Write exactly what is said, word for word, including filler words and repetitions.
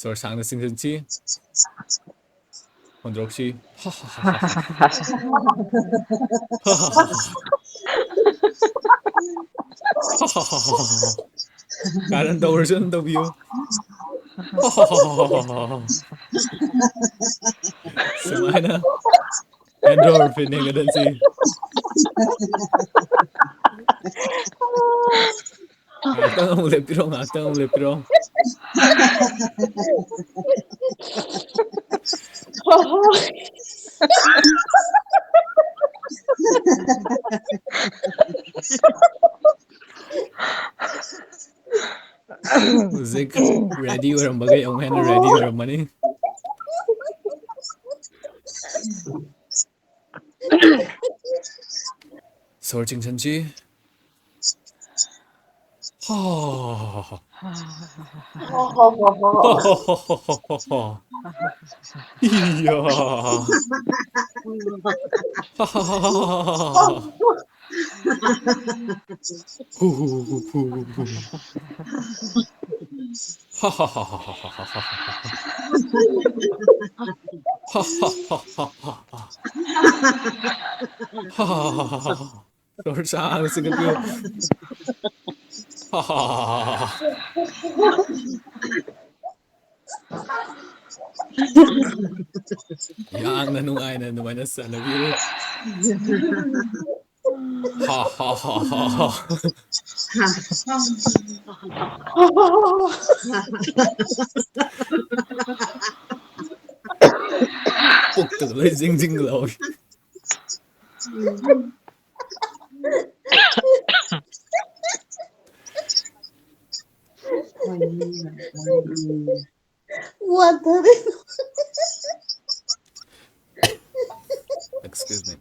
ꯁꯣꯔ ꯁꯥꯡꯅ ꯆꯤꯡꯁꯤꯟꯁꯤ꯫ ꯍꯣꯟꯗꯣꯔꯛꯁꯤ꯫ ꯀꯥꯔꯟ ꯇꯧꯔꯁꯨ ꯑꯗꯨꯝ ꯇꯧꯕꯤꯌꯨ꯫ ꯁꯨꯃꯥꯏꯅ endorphin ꯍꯦꯟꯒꯠꯍꯟꯁꯤ꯫ ꯉꯥꯏꯍꯥꯛꯇꯪ ꯑꯃꯨꯛ ꯂꯦꯞꯄꯤꯔꯣ, ꯉꯥꯏꯍꯥꯛꯇꯪ ꯑꯃꯨꯛ ꯂꯦꯞꯄꯤꯔꯣ꯫ ꯍꯧꯖꯤꯛ ready ꯑꯣꯏꯔꯝꯕꯈꯩ ꯑꯃꯨꯛ ꯍꯦꯟꯅ ready ꯑꯣꯏꯔꯝꯃꯅꯤ꯫ ꯁꯣꯔ ꯆꯤꯡꯁꯟꯁꯤ꯫ ꯍꯥ꯫ ꯏꯌꯥ꯫ ꯍꯨ, ꯍꯨ, ꯍꯨ, ꯍꯨ, ꯍꯨ, ꯍꯨ꯫ ꯁꯣꯔ ꯁꯥꯡꯅ ꯆꯤꯡꯈꯠꯄꯤꯌꯨ꯫ ꯌꯥꯝꯅ ꯅꯨꯡꯉꯥꯏꯅ ꯑꯗꯨꯃꯥꯏꯅ ꯆꯠꯅꯕꯤꯌꯨ꯫ ꯍꯥ, ꯍꯥ, ꯍꯥ, ꯍꯥ, ꯍꯥ꯫ ꯄꯨꯛꯇꯒ ꯂꯣꯏ ꯖꯤꯡ ꯖꯤꯡ ꯂꯥꯎꯏ꯫ ꯋꯥꯊꯔꯦ꯫ Excuse me.